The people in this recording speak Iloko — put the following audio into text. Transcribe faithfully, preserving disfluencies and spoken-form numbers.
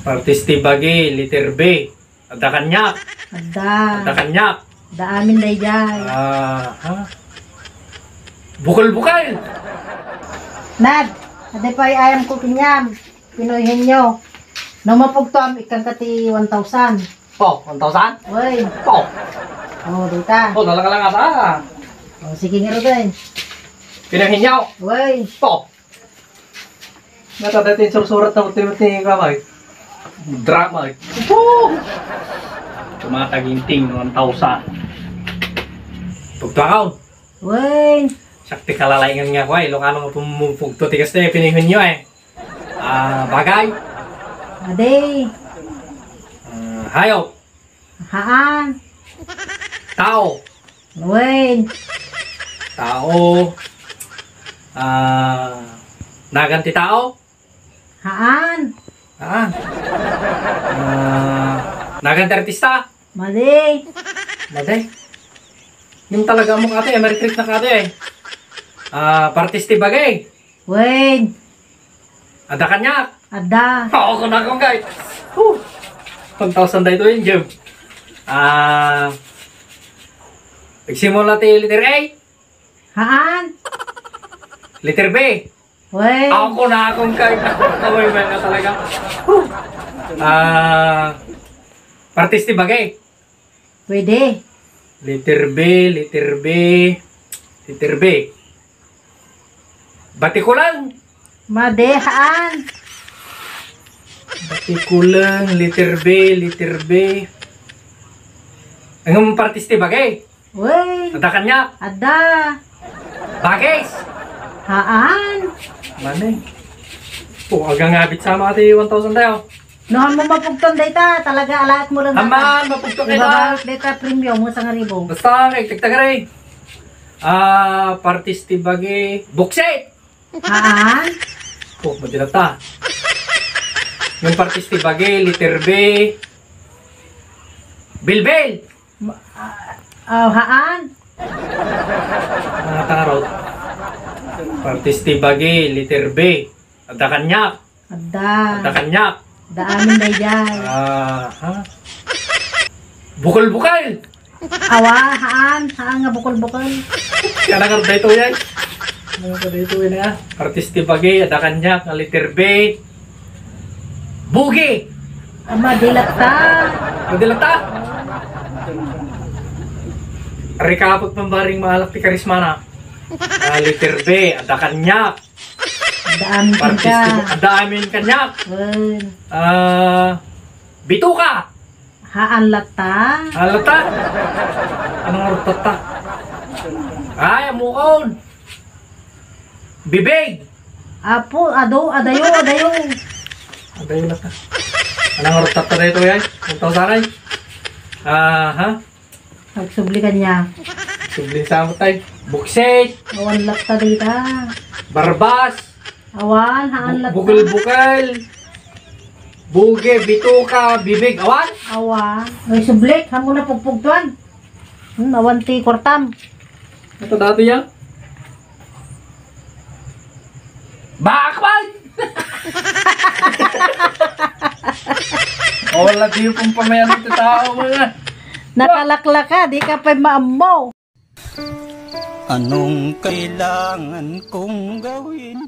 Partis ti bagi, letter B. Adda kaniak. Adda. Adda kaniak. Adda amin daydiay. Ah, ha? Bukol-bukol. Nad, adda pay ayam ko kaniam. Pinoy Henyo. No mapugtoam, ikkanka ti one thousand. Po, one thousand? Wen. Po. Oh, dita. Po, nalaka-laka ta. Oh, sige nga, Ruben. Pinoy Henyo. Wen. Po. Ngata daytoy insursurat na ti, ti kamay. Drama, eh. Woo! Tumataginting, one thousand. Pagtuakaw. Wen. Sakti kalalaingan nga ko, eh. Ilocano nga pumupugto ti kasta, eh, Pinoy Henyo, eh. Ah, bagay. Adi. Ah, hayop. Haan. Tao. Wen. Tao. Ah, nagan ti tao? Haan. Haan. Ah, nagan ti artista? Madi. Madi. Yung talaga mo kate, Amerikrik na kate eh. Ah, partis ti bagay. Wen. Adda kaniak? Adda. Oo, kunakon kay. Whew. One thousand daytoy, Jim. Ah, nagsimula ti letter A? Haan. Letter B? Wen. Ako na akong kay. Kaway ba na talaga? Whew. Ah, partis ti bagay. Pwede. Letter B, letter B, letter B. Batikulang. Madi, haan. Batikulang, letter B, letter B. Ang partis ti bagay. Uy. Adda kaniak. Adda. Bagis. Haan. Mani. O, agangabit sa mga ti one thousand tayo. No, han mo mapugton dayta, talaga alaat mo lang. Aman, mapugton kita. Ibabalik dayta premium mo sa ngaribo. Basta, may tigtagari. Ah, partis ti bagi. Buksit! Haan? Oh, madila ta. Yung partis ti bagi, letter B. Bilbil! Ma-, ah, ah, haan? Mga tangarot. Partis ti bagi, letter B. Adda kaniak. Adda. Adda kaniak. Adda amin daydiay. Ah, ha? Bukol-bukol. Awa, haan, haan nga bukol-bukol. Kaya nga daytoy ay. Ano ka daytoy na? Partis ti bagi, adda kaniak, nga letter B. Bugi. Ah, madila ta. Madila ta? Rikapot pambaring maalak ti karismana. Ah, letter B, adda kaniak. Adda amin. Partis ti, adda amin kaniak. Wen. Ah, bituka. Haan latta. Haan latta? Anong arutatta? Ay, amukon. Bibig. Apo, ado, adayo, adayo. Adayo latta. Anong arutatta daytoy ay? Ang tao sanay? Aha. Nagsubli kaniak. Subli sa tay. Buksit. Awan latta dita. Barbas. Awan, haan latta. Bukol-bukol. Bugi, bituka, bibig. Awan? Awan. Ay, subli. Han mo na pugpugtuan. Hmm, awan ti kwartam. Ito dati yan. Bakman! O, wala di yung pamayano ti tao mo na. Nakalaklaka, di ka pa maammo. Anong kailangan kong gawin?